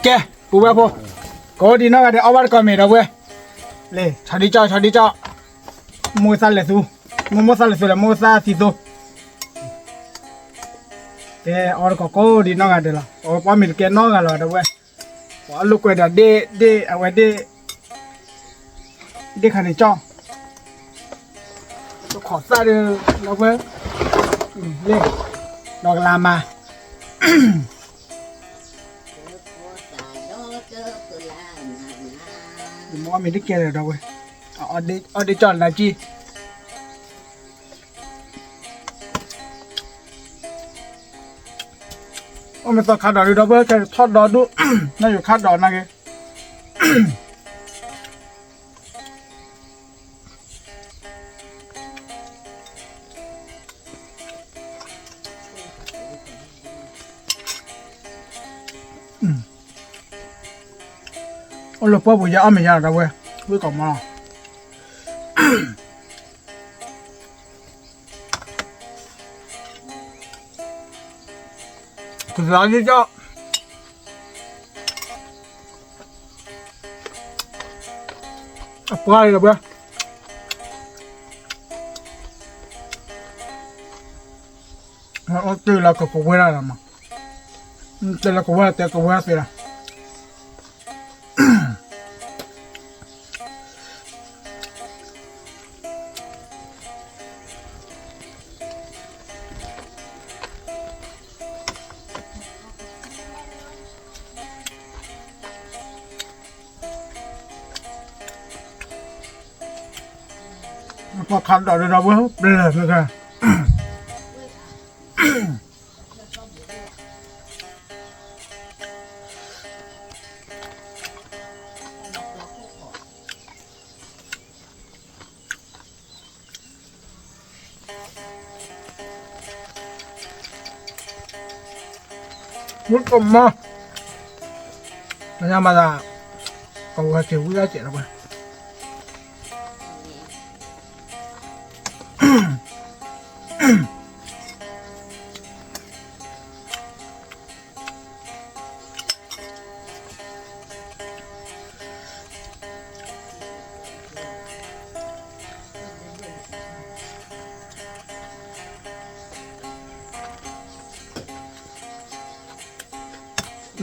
ကဲ, ပုၢ်ဝဲၢ်ဖိ, ကိးဒံနီၢ်ဂၤဒဲး အီၣ်ဘၣ်တကိးမ့ၤဒီပုၢ်ဝဲၢ်, လ့ၣ် ဆီဒံကၠီ ဆီဒံကၠီ, မိၢ်သၣ်လဲၤသူ, မိၢ်မိၢ်သၣ်လဲၤသူလဲၣ် မိၢ်သၣ်သံသိ, ကဲ အီၣ်တကိးကိးဒံနီၢ်ဂၤဒဲးလီၤ, ပှၤမ့ၢ်တကဲနီၢ်ဂၤလီၤဒီပုၢ်ဝဲၢ်, ပှၤအလိာ်ကွဲဒီးဒ့ၣ်ဒ့ၣ် အဝဲဒ့ၣ် ဒ့ၣ်ခါန့ၣ်ကၠီ, တခိးသၣ်ဒီး ဒီပုၢ်ဝဲၢ်, လ့ၣ်, ဒီးကလၤမၤ, ယမ့ၢ်အီၣ်မ့ၤတကဲလၢာ်ဒီပုၢ်ဝဲၢ်, အီၣ်ဒ့ၣ်ကၠီလၢကံ အီၣ်မ့ၢ်သီခါဒီးဒုးဒီပုၢ်ဝဲၢ် ကဲထီၣ်ဒီဒူၣ်, နၢ်ယိၤခါဒီးနာ်က့ၤ အိၣ်လၢပှၢ်ပူၤယအီၣ်မ့ၤယါဒီပုၢ်ဝဲၢ်, ဝ့ၢ်ကီးမီၤလီၤ. ကသးဒ်ကၠီ, အပှၢ်လီၤဒီပုၢ်ဝဲၢ်, တဲလီၤကကဝဲၤဒၣ်လီၤမး, တဲလီၤကဝဲၤ တဲကဝဲၤသ့လီၤ. ပှၤခးဒီးဒီးဝဲပျဲၢ်မ့ၢ်ခါ မုၢ်ကမီၤ, မညါမၤသး, ကဝဲၤက့ၤဝံၤအစဲးလီၤဝဲ.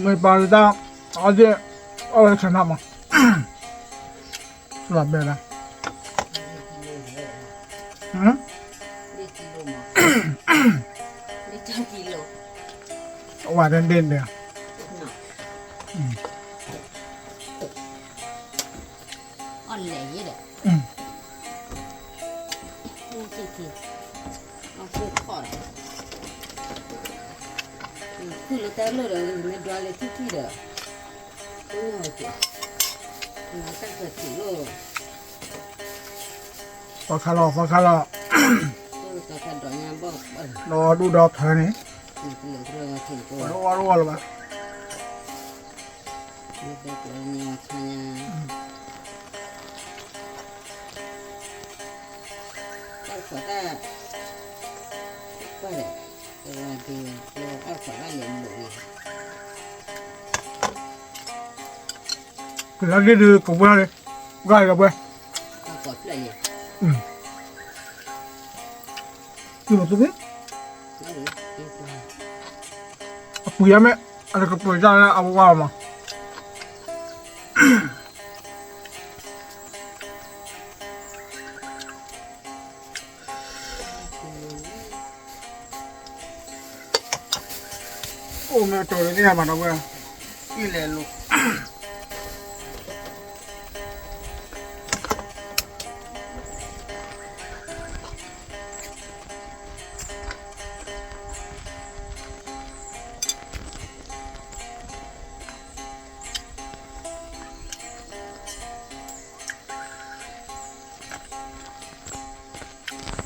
မ့ၢ်ပာ်လၢတၢ်, အီၣ်သ့ၣ်, အီၣ်ဝဲဆန္ဒမး, လီၤဘဲလၢ, ဝဲဒၣ်ဒ့ၣ်ဒ့ၣ်, အီၣ်လဲၣ်ယဲဒီး, အီၣ်သ့ၣ်, အီၣ်သ့ၣ်ခီၣ်ဒီး, ခုၣ်လၢတၢ်လိၣ်ဒီး မ့ၢ်ဒွးလၢထံၣ်ထံၣ်ဒီး, တၢ်ကထံၣ်လိၣ်, သီခါလီၤ သီခါလီၤ, ဒီးဒူၣ်ဒီးထၢန့ၣ်, ပှၤတအီၣ်တအီလၢၤဘၣ်. ကလါဒ့ၣ်ဒုးကဝဲၤလီၤ, ဂၤလီၤဘှဲ, အပူၤယါမ့ၢ်, အကပူၤတၢ်လၢအဝဲဝါလီၤမး. အိၣ်မ့ၢ်အတီၤလၢန့ၣ်မးဒီးဝဲ, အံၤလဲၤလိာ်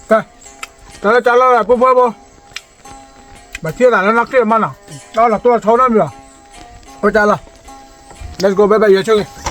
ကဲ, တၢ်လၢတၢ်လီၢ်လၢပှဲၤပှဲၤဖိ, ဘၣ်ထံၣ်သးလၢနီၢ်က့ၣ်မးနီၤ, တၢ်လီၢ်တိၢ်လီၤဆီနီတမံၤဘၣ်, အိၣ်တၢ်လီၢ်, let's go bye bye ယဲဆိၣ်ဂ့ၤ.